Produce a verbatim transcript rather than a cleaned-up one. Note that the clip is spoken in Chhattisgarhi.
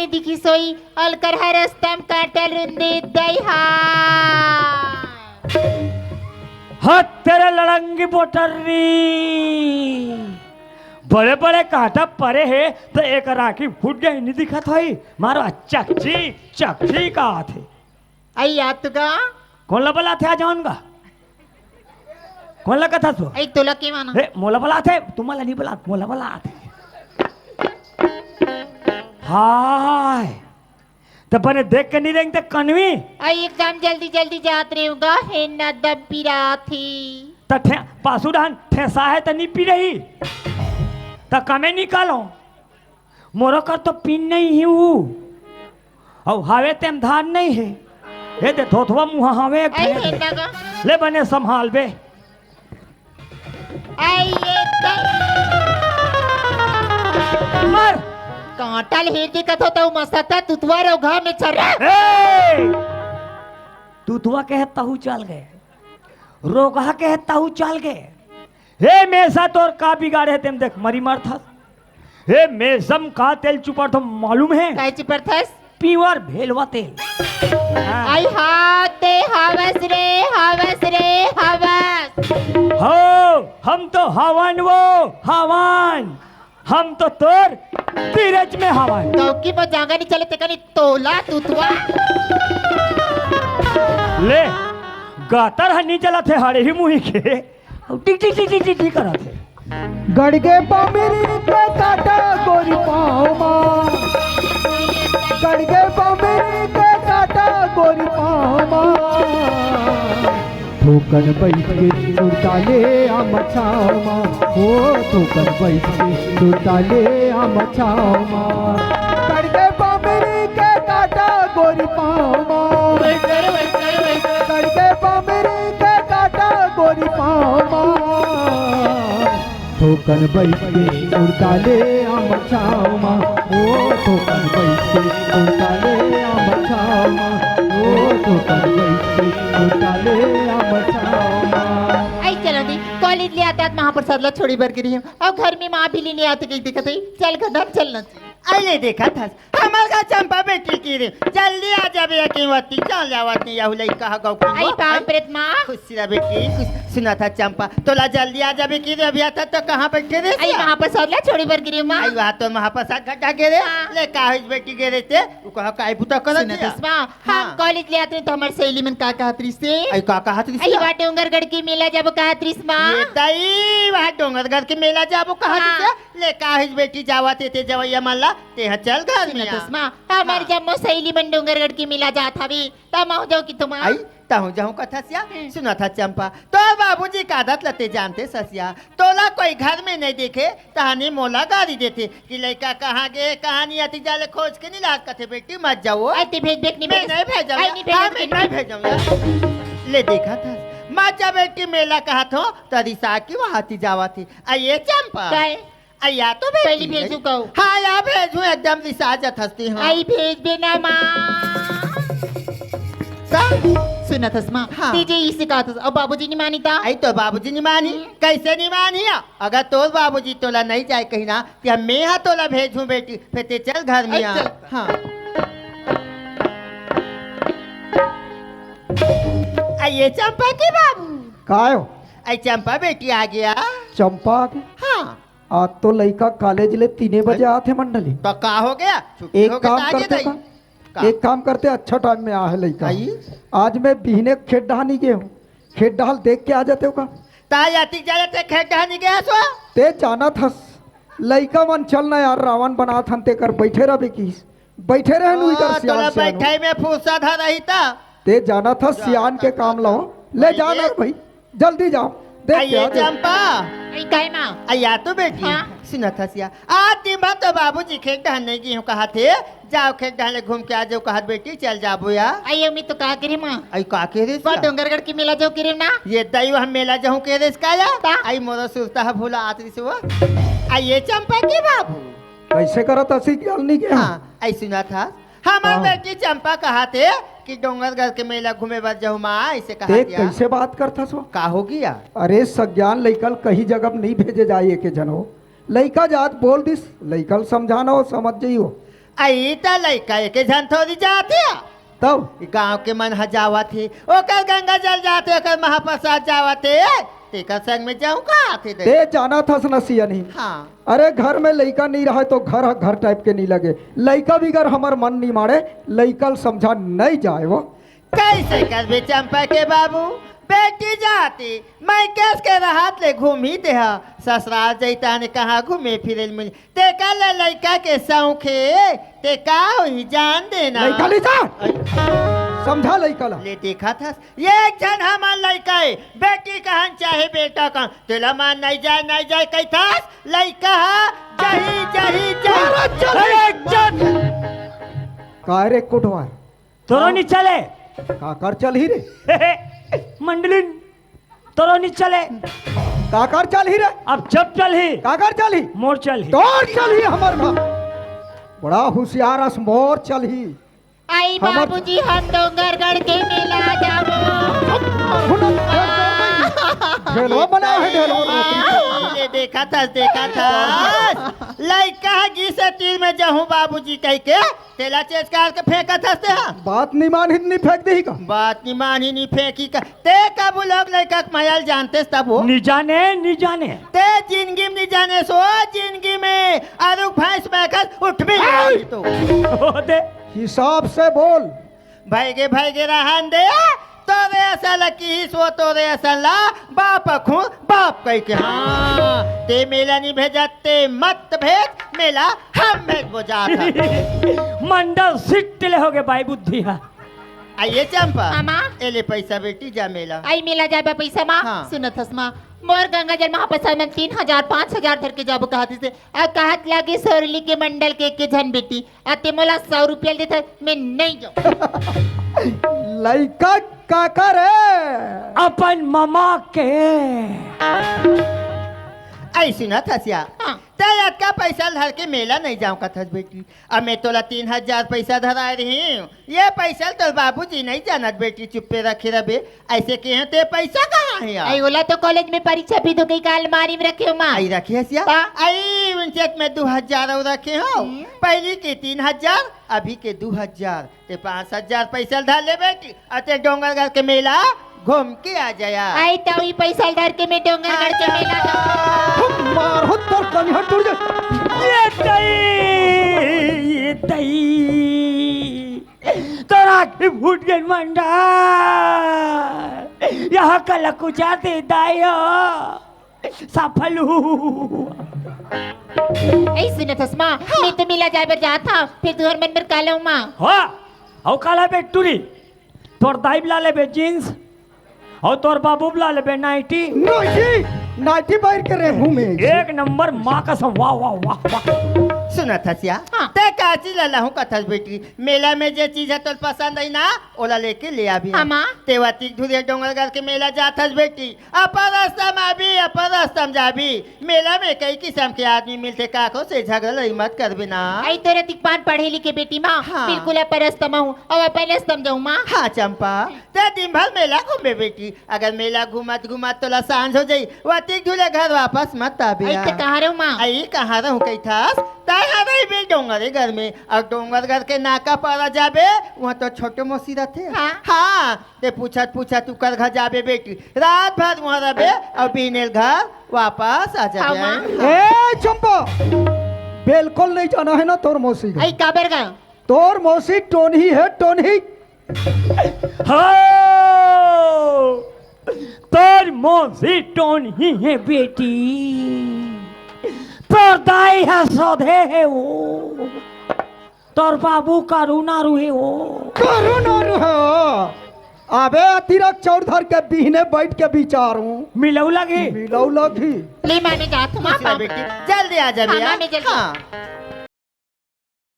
दिखिस होही, अलकर हर रस्ता म कांटा ल रुंदे दई हा। हत तेरे लड़ंगी बोटर्री, बड़े बड़े कांटा परे हे, त एक राखी फूट गे, नइ दिखत होही। मारो चकची चकची का आथे। अई याद तुका? कोन ला बलाथे आ जावन का? कोन ला कथा सो? अई तोला के माना? ए, मोला बलाथे, तुम्हाला नइ बलात, मोला बलाथे। हाय, त बने देख के नइ रेंग त कनवी। अई एकदम जल्दी जल्दी जात रेंव गा, हेन न दम पिरात ही। त ठे-, पासू डहन ठेसा हे त नइ पिरही। त कमे निकालो। मोरो कर तो पिन नइ हे ऊ। अउ हावे तेम धान नइ हे। ए दे धोथवा मुहा हावे एक अई ठे। हेन न गा। ले बने संभाल बे। अई ये दे। मर। कांटा ल हेर दिखत हो त ऊ मसकता तुतवा रोगहा में छर्रा। ए! तुतवा के हे तहू चल गे। रोगहा के हे तहू चल गे। हे मेसा तोर का बिगाड़े हे तेम देख मरी मरथस। हे मेसम का तेल चुपड़थो मालूम हे? काय चुपड़थस? Pure भेलवा तेल। हाँ। अई हा ते हवस रे, हवस रे, हवस। हो, हम तो हवन वो, हवन। हम तो तोर तीरज में हवन। गौकी म जांगा नइ चले तेकनी तोला तुतवा। ले, गातर ह नइ चलत हे हड़ही मुही के। अउ टिक टिक टिक टिक टिक टिक करत हे। गड़गे बमरी के कांटा गोरी पाँव मा, गड़गे बमरी के कांटा गोरी पाँव मा। थोकन बइठ के सुरता ले आम छाँव मा, ओ थोकन बइठ के सुरता ले आम छाँव मा। गड़गे बमरी के कांटा गोरी पाँव मा, गड़गे बमरी के कांटा गोरी पाँव मा। थोकन बइठ के सुरता ले आम छाँव मा, ओ थोकन बइठ के सुरता ले आम छाँव मा, ओ थोकन बइठ के सुरता ले आम छाँव मा। अई चलो दी, कॉलेज ले आत आत महाप्रसाद ला छोड़े बर गे रेहेंव, अउ घर में माँ भी लेने आते कही दिखत हे, चल घर चलना चाहिए। अई ले देखत हस, हमर घर चंपा बेटी के रे, जल्दी आ जाबे या कहीं वती, चल जावत नहीं, यहू लइका ह गौ की अई वो, बाप अई रे माँ। खुश रह बेटी, खुश। सुनत हस चंपा, तोला जल्दी आ जाबे के रे, अभी आता तो कहाँ बइठे रे अई सिया? महाप्रसाद ला छोड़े बर गे रेहेंव माँ। अई वहाँ तो महाप्रसाद घटा गे रे, हाँ। ले का होइस बेटी गे रे ते, ऊ कहा काय बुता करत सुनत हस माँ, हम हाँ। कॉलेज ले आत रहेन त हमर सहेली मन का कहत रहिस हे? अई का कहत रहिस अई हे? वहाँ डोंगरगढ़ के मेला जाबो कहत रहिस माँ। ये दई, वहाँ डोंगरगढ़ के मेला जाबो कहत हाँ। रहिस हे? ले का होइस बेटी, जावत हे ते जवइया मन ला, तेहा चल घर में सुनत आ। हस माँ, हमर हाँ। जम्मो सहेली मन डोंगरगढ़ के मेला जात हवे, त महूँ जाहूँ कि तुमा? अई, तहूँ जाहूँ कथस या? हम्म। सुनत हस चंपा, तोर बाबूजी के आदत ल ते जानत हस या, तोला कोई घर में नइ देखे, तहानी मोला गारी देथे कि लइका कहाँ गे, कहाँ नइ आतिक जाले खोज के नइ लात कथे, बेटी मत जाओ। अई ते भेजबे कि नइ मैं भेजबे? नइ भेजंव अई या। नइ हाँ, भेजबे मैं कि नइ भेजंव या। ले देखत हस, मत जा बेटी मेला कहत हों, त रिसा के वहाँ ती जावत हे। अई ये चंपा। काय? अई या तो बेटी पहिली भेजहूँ कहूँ। हाँ या भेजहूँ, एकदम रिसा जत हस ते हाँ। अई भेजबे ना माँ। त? सुनत हस माँ, हाँ। ते जे इसे कहत हस, अउ बाबूजी नइ मानी त? अई तोर बाबूजी नइ मानी? हम्म। कइसे नइ मानी? अगर तोर बाबूजी तोला नइ जाय कही ना, त मैं हा तोला भेजहूँ बेटी, फेर ते चल घर में अई आ। चल। हाँ। अई ये चंपा के बाबू। काय हो? अई चंपा बेटी आ गे। चंपा आ गे? हाँ। आज तो लइका कॉलेज ले तीने बजे आत हे मंडली। त का हो गे? छुट्टी एक हो गे काम त आ गे करते दई। का? का? एक काम करते, अच्छा टाइम में आ हे लइका। अई? आज मैं बिहने खेत डहन नइ गे हों, खेत डहन ल देख के आ जाते हो का? त अतिक जाले ते खेत डहन नइ गे हस ओ? ते जानत हस, लइका मन चल ना यार, रावन बनात हन तेकर बइठे रहिबे किहिस। बइठे रहेन ओ, उही कर सियान तोला सियान हो। बइठई में फुरसत ह रही त। ते जानत हस जा, सियान के जा, काम ला हो। ले भाई जा ना रे। भाई, जल्दी जाव। देख अई के ये आ जाव। चंपा। अई काय माँ? अई या तो बेटी। हाँ। सुनत हस या। आज दिन भर तो बाबूजी खेत डहन नइ गे हों कहत हे। जाव खेत डहन ले घूम के आ जाव कहत बेटी, चल जाबो या। अई अम्मी तो का करे माँ? अई का करे वो सिया? डोंगरगढ़ के मेला जाव करे ना? ये दई हम मेला जाहूँ करे सिया का या? का? अई मोरो सुरता ह भुला आत रहिस वो। अई ये चंपा के बाबू। कइसे करत हस सियान नइ गे? हाँ, अई सुनत हस। हमर हाँ। बेटी चंपा कहत हे कि डोंगरगढ़ के मेला घूमे बर जाहूँ माँ, अइसे कहत देख, हे। कइसे बात करथस वो? का हो गे? अरे, सज्ञान लइका ल कहीं जगह नइ भेजे जाय, एके झन हो। लइका जात बोल दिस, लइका ल समझाना हो, समझ जइहो। अई त लइका एके झन थोरी जाथे। तब? गांव के मन ह जावत हे, ओकर गंगा जल जाथे, ओकर महाप्रसाद जावत हे, तेकर संग में जाहूं का आथे दे? ते जानत हस न सियनही। हाँ। अरे, घर में लइका नइ रहय तो घर ह घर type के नइ लगे। लइका बिगर हमर मन नइ माड़े, लइका ल समझा नइ जाय वो। कइसे करबे चंपा के बाबू, बेटी जाती, मइकेस के रहत ले घूमही तेहा, ससुराल जइता ने कहाँ घूमे फिरे ल मिल, तेकर ले लइका के सौंख हे, ते का होही जान देना। लइका ले जा। अई। समझा लइका ला। ले देखत हस, एक झन हमर लइका हे, बेटी कहन चाहे बेटा कहन, तेला मान नइ जाय, नइ जाय कहिथस, लइका ह जही, जही, जही। अरे चल। अरे चल। का रे कोटवार? तोरो नी चले। काकर चलही रे? मंडलिन, तोरो नी चले। काकर चलही रे? अब जब चलही। काकर चलही? मोर चलही। तोर चलही हमर घर। बड़ा हुसियार अस, मोर चलही। अई हमर बाबूजी, हम डोंगरगढ़ के मेला जाबो। ढेलवा बना हे, ढेलवा। ले देखत हस, देखत हस। लइका ह गिस तीर में जाहूं बाबूजी कहिके। तेला चेचकार के फेंकत हस तेहा। बात नइ मानही त नइ फेंक देही का? बात नइ मानही, नइ फेंकही का? ते कभू लोग लइका के मया ल जानतेस तब वो? नइ जाने, नइ जाने। ते जिनगी में नइ जानेस वो, जिनगी में। अरुग भैंस बैकस उठबे नइ आई। तो। होते। हिसाब से बोल। भइगे, भइगे रहन दे। तोरे असन ल किहिस वो, तोरे असन ल बाप अखुन बाप कहिके। हाँ, ते मेला नइ भेजत ते मत भेज, मेला हम भेजबो जात हन। मंडल सिट्ट ले होगे बाई बुद्धि ह। अई ए चंपा, हाँ, माँ। ए ले पइसा बेटी, जा मेला। अई मेला जाय बर पइसा माँ? हाँ। सुनत हस माँ, मोर गंगा जल महाप्रसाद में तीन हजार, पाँच हजार धर के जाबो कहत हस ते, अउ कहत लागे सोरली के मंडल के एके झन बेटी, अउ ते मोला सौ रुपया ल देथस, मैं नइ जांव। लइका काकर हे? अपन ममा के। अई सुनत हस या? हाँ। ते अतका पइसा ल धर के मेला नइ जांव कथस बेटी। अब मैं तोला तीन हजार पइसा धराय रहेंव। ये पइसा ल तोर बाबूजी नइ जानत बेटी, चुप्पे रखे रबे। अइसे केहेंव ते पइसा कहाँ हे यार? अई ओला तो कॉलेज में परीक्षा भी दो कहिके अलमारी में रखे हंव माँ। अई रखे हस या? हाँ। अई उंचेच में दू हजार अउ रखे हंव। हम्म। पहिली के तीन हजार, अभी के दू हजार। ते पाँच हजार पइसा ल धर ले बेटी, अउ ते डोंगरगढ़ के मेला घूम के आ जाया। अई त ओही पइसा ल धर के मैं डोंगरगढ़ के मेला जाहूं। मारहूं तोर कनिहा टूट जाय। ये दई, ये दई। तोर आँखी फूट गे मंडा। यहाँ कलकुचा दे दाई हो। सफल हूँ। अई सुनत हस माँ, हाँ। मैं तो मेला जाय बर जात हंव, फेर तुंहर मन बर का लंव माँ? हाँ, अउ का लाबे टूरी? तोर दाई बर ला लेबे जींस, अउ तोर बाबू बर ला लेबे नाइटी। नाइटी, नाइटी पहिर के रेंगहूं मैं। एक नंबर माँ कसम, वाह, वाह, वाह, वाह। सुनत हस या? हाँ। ते का चीज ला लाहूं कथस बेटी, मेला में जे चीज ह तोला पसंद आही ना, ओला लेके ले आबे। हाँ, माँ। ते अतिक दूर डोंगरगढ़ के मेला जात हस बेटी, अपन रस्ता म आबे, अपन रस्ता म जाबे। मेला में कई किसम के आदमी मिलथे, काखरो से झगड़ा लड़ई मत करबे ना। अई तोर अतिक पान पढ़े लिखे बेटी माँ, हाँ। बिल्कुल अपन रस्ता म हूँ, अउ अपन रस्ता म जाहूं माँ। हाँ चंपा, ते दिन भर मेला घूमबे बेटी, अगर मेला घूमत घूमत तोला सांझ हो जाही, अतिक दूर ले घर वापस मत आबे। अई ते कहाँ रहूं माँ? अई कहाँ रहूं कहिथस? तैं ह रहिबे डोंगरगढ़ में, अउ डोंगरगढ़ के नाका पारा जाबे, उहाँ तो छोटे मौसी रथे। हाँ। हाँ, ते पूछत पूछत उकर घर जाबे बेटी, रात भर उहाँ रहिबे अउ बिहने ल घर वापस आ जाबे। हाँ, माँ। ए चंपा, बिल्कुल नइ जाना हे ना तोर मौसी घर। अई काबर गा? तोर मौसी टोनही हे, टोनही। हाँ, तोर मौसी टोनही हे बेटी, तोर दाई ह सोधे हे वो। तोर बाबू करू नारू हे वो। करू नारू हे वो। अबे अतिरक चौर धर के बिहने बइठ के बिचारहूं। मिलऊ लगही। मिलऊ लगही। ले माँ मैं जात हूँ, माँ, खुश रह माँ। बेटी, जल्दी आ जा हाँ, भैया। माँ, मैं जल्दी। हाँ।